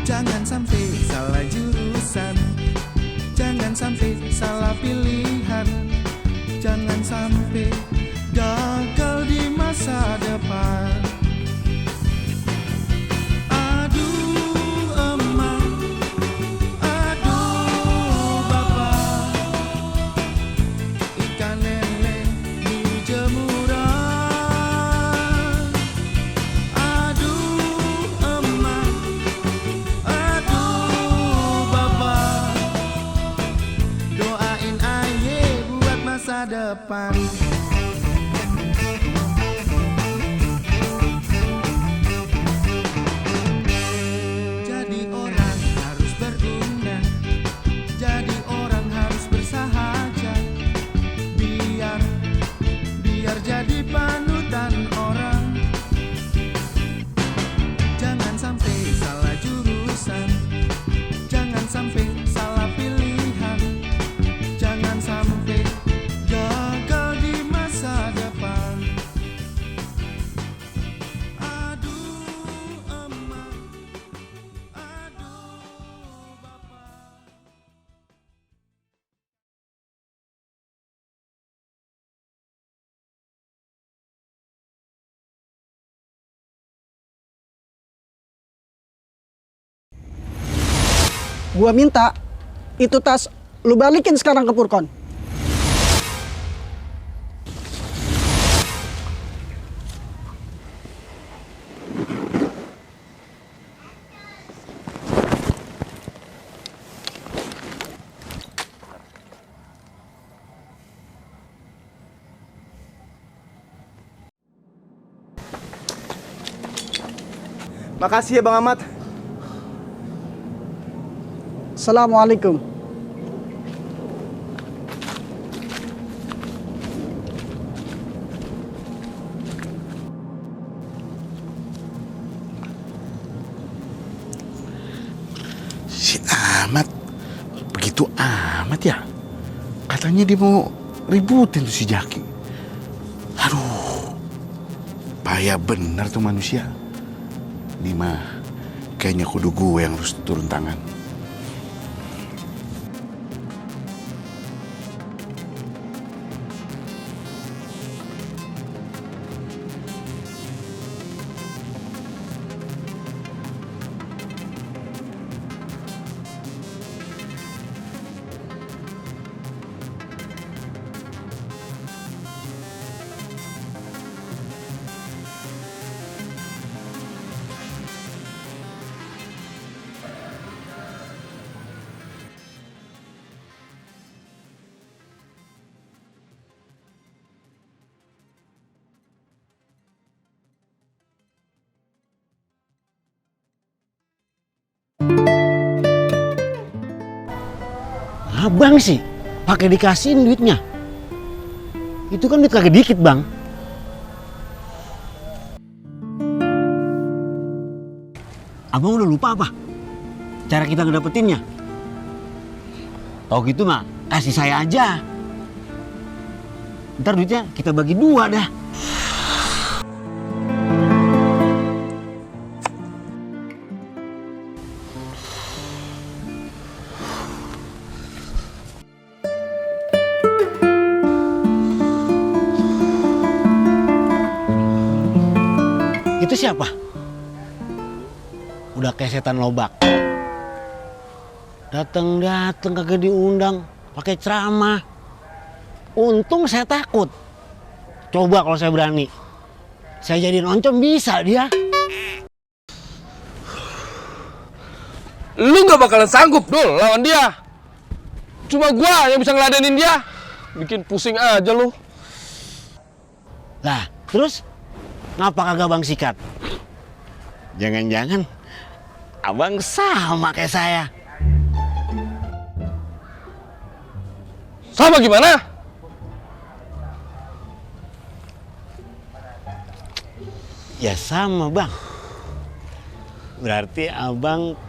Jangan sampai salah jurusan, jangan sampai salah pilihan, jangan sampai gagal di masa depan. Aduh emak, aduh bapak, ikan lele di jemuran. Aduh emak, doain aye buat masa depan. Jadi orang harus berguna, jadi orang harus bersahaja, biar jadi panutan orang. Jangan sampai salah jurusan, jangan sampai salah pilihan, jangan sampai gagal di masa depan. Aduh emak, aduh bapak. Gua minta itu tas lu balikin sekarang ke Purkon. Makasih ya Bang Ahmad. Assalamualaikum. Si Ahmad begitu amat ya. Katanya dia mau ributin tuh si Jaki. Aduh, payah bener tuh manusia. Ini mah kayaknya kudu gue yang harus turun tangan. Abang sih pakai dikasihin duitnya. Itu kan duit kagak dikit, Bang. Abang udah lupa apa? Cara kita ngedapetinnya? Tahu gitu mah, kasih saya aja. Ntar duitnya kita bagi dua dah. Itu siapa? Udah kayak setan lobak. Dateng kagak diundang, pakai ceramah. Untung saya takut. Coba kalau saya berani, saya jadiin oncom bisa dia. Lu gak bakalan sanggup Dul lawan dia. Cuma gua yang bisa ngeladenin dia. Bikin pusing aja lu. Lah, terus Ngapa kagak Bang sikat? Jangan-jangan Abang sama kayak saya. Sama gimana? Ya sama Bang. Berarti Abang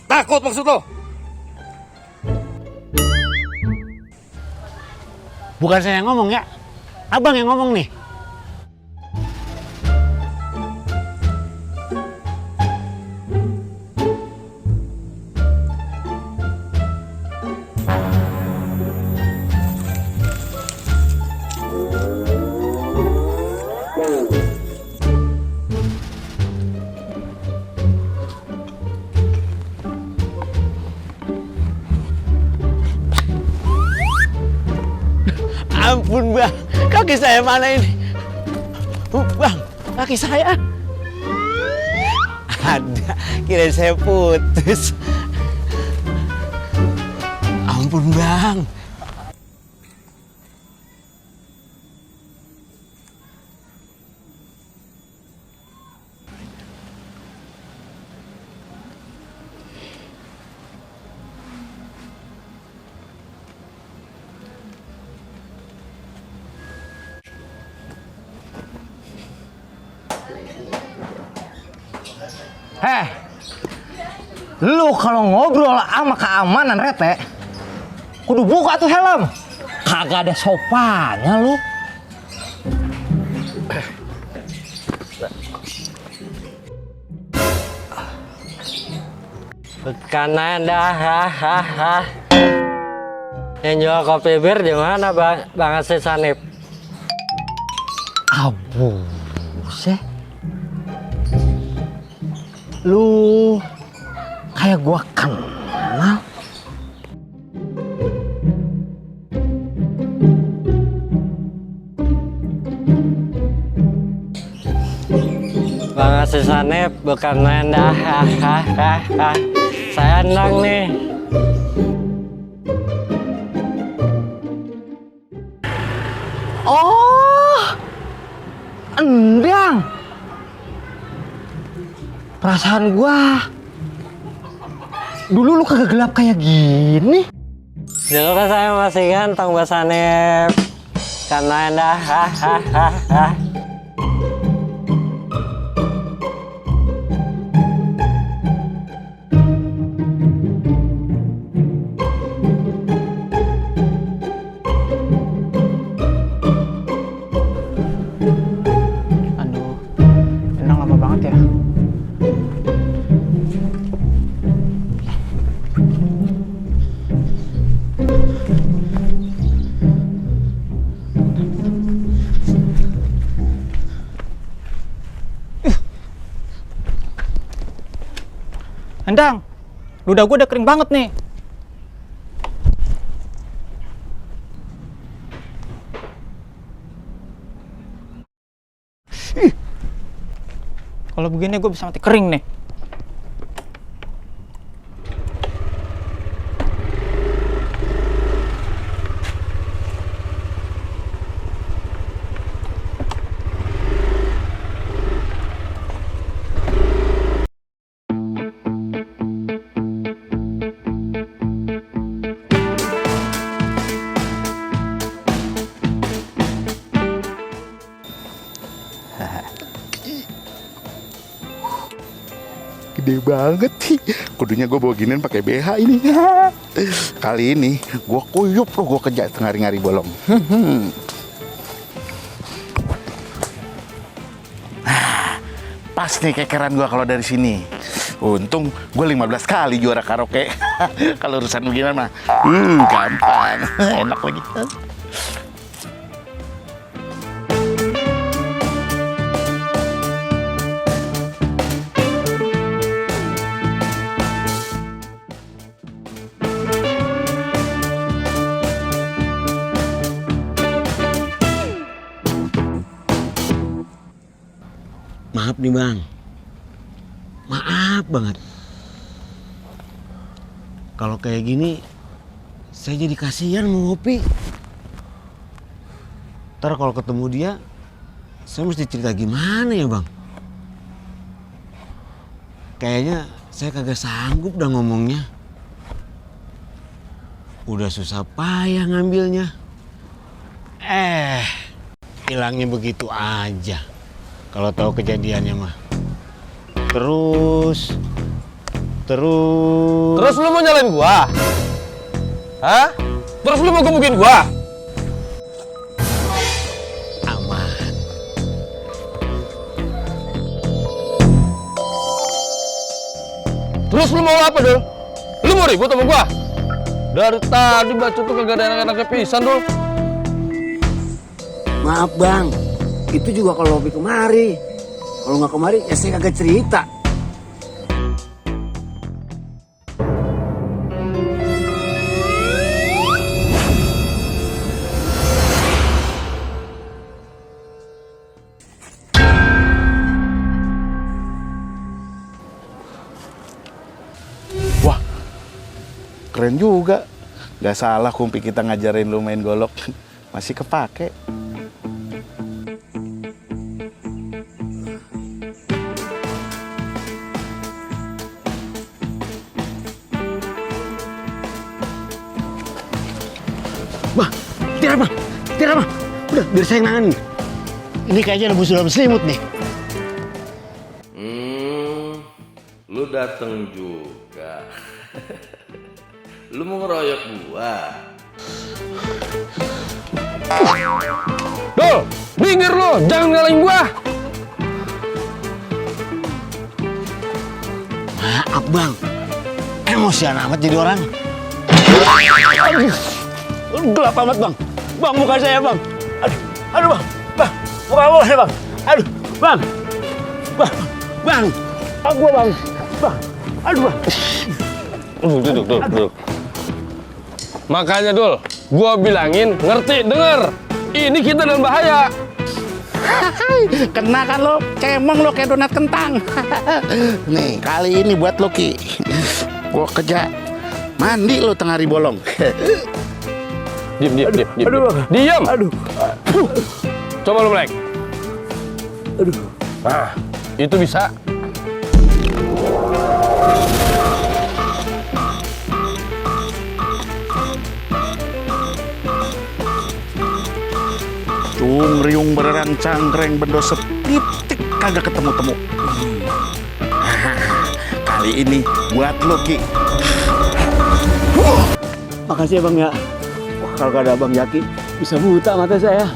Takut maksud lo? Bukan saya yang ngomong ya. Abang yang ngomong nih. Ampun Bang, kaki saya mana ini? Bang, kaki saya ada, kirain saya putus. Ampun Bang. Lu kalau ngobrol sama keamanan rete, kudu buka tuh helm. Kagak ada sopannya lu. Kanan dah, hahaha. Yang jual kopi bir di mana Bang Asis Sanip? Abu, seh. Lu kayak gua kenal. Bang Asis Sanip bukan main dah, hahaha. Saya Endang nih. Oh, Endang. Perasaan gua dulu lu kagak gelap kayak gini. Dulu kan saya masih ganteng Bang Sanip. Karena dah, hahaha. Aduh, Endang lama banget ya. Endang, ludah gue udah kering banget nih. Kalau begini gue bisa mati kering nih. Gede banget sih. Kudunya gue bawa ginian pakai BH ini. Kali ini gue kuyup loh, gue kerja ngari-ngari bolong. Pas nih kekeran gue kalau dari sini. Untung gue 15 kali juara karaoke. Kalau urusan beginian mah gampang. Enak lagi. Maaf nih Bang. Maaf banget. Kalau kayak gini, saya jadi kasihan mau ngopi. Ntar kalau ketemu dia, saya mesti cerita gimana ya bang? Kayaknya saya kagak sanggup dah ngomongnya. Udah susah payah ngambilnya. Hilangnya begitu aja. Kalau tahu kejadiannya mah. Terus lu mau nyalain gua? Hah? Terus lu mau gebukin gua? aman. Terus lu mau apa, Dul? Lu mau ribut sama gua? Dari tadi bacot tuh kagak ada enak-enaknya pisan, Dul. Maaf bang, itu juga kalau Opi kemari. Kalau nggak kemari, ya saya kagak cerita. Wah, keren juga. Gak salah Kumpi kita ngajarin lu main golok. Masih kepake. Bang, tiara bang. Udah, biar saya yang nanganin. Ini kayaknya nebus dalam selimut nih. Lu dateng juga. Lu mau ngeroyok gua? Dul, minggir lu, jangan ngalahin gua. Maaf bang, emosian amat jadi orang. Gelap amat bang. Bang, muka saya bang. Aduh bang. Muka saya bang. Aduh, bang. Bang. Aku bang. Bang. Aduh bang. Duduk. Makanya Dul, gua bilangin, ngerti, denger. Ini kita dalam bahaya. Kena kan lo, cemong lo kayak donat kentang. Nih, kali ini buat lo Ki. Gua kerja mandi lo tengah hari bolong. Diam. Diam. Aduh. Coba lu melek. Aduh. Nah, itu bisa. Cung riung beneran cangkreng bendo sepitik kagak ketemu-temu. Kali ini buat lo Ki. Makasih ya bang ya. Wah, kalau gak ada Bang Jaki, bisa buta mata saya.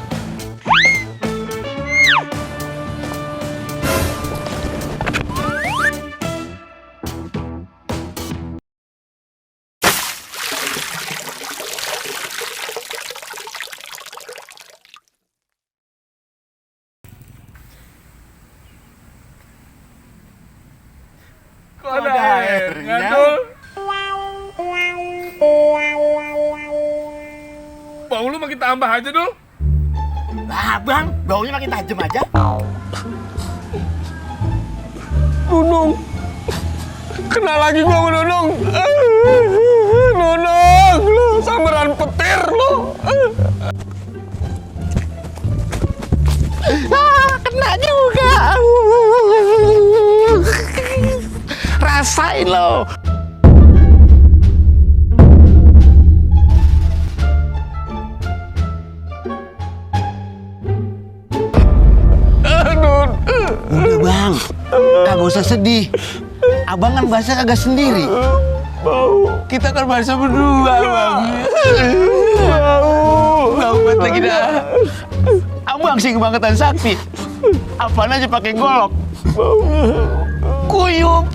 Kok ada airnya, Dul? Bau lu makin tambah aja, Dul. Lah bang, baunya makin tajam aja. Nunung. Kena lagi gua sama Nunung. Nunung, lu sambaran petir lu. Kena juga. Rasain lo. Udah bang, kagak usah sedih. Abang kan bahasa kagak sendiri. Kita kan bahasa berdua bang. Bau banget lagi dah. Abang sih kebangetan sakti. Apaan aja pakai golok. Kuyup.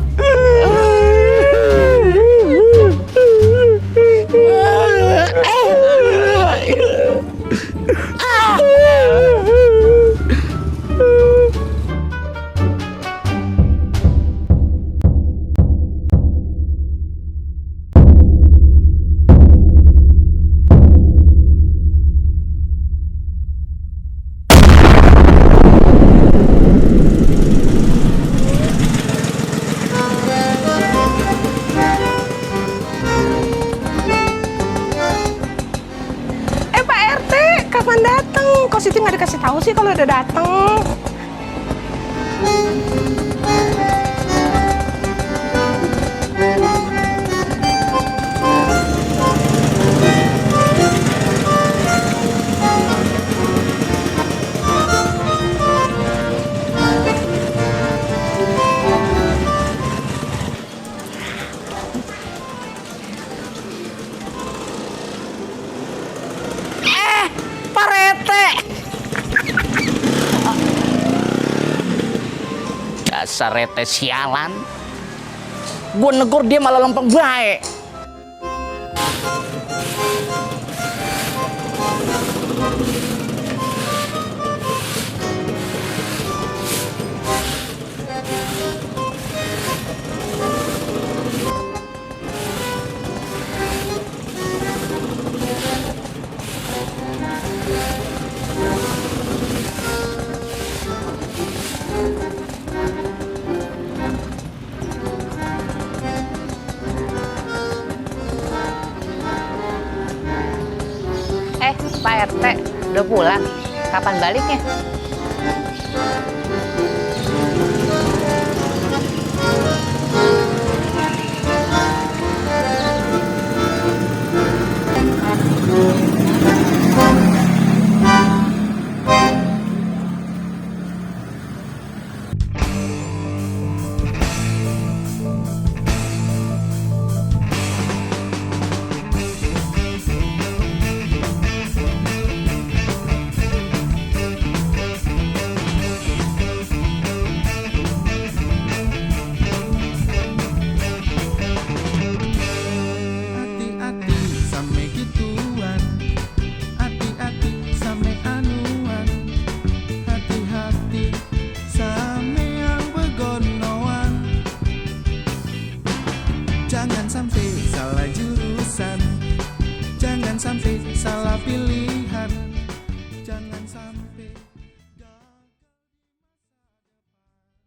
Kok Siti nggak dikasih tahu sih kalau udah dateng? Pak Rete. Dasar Rete sialan. Gue negor dia malah lempeng baik. Pak RT, udah pulang? Kapan baliknya?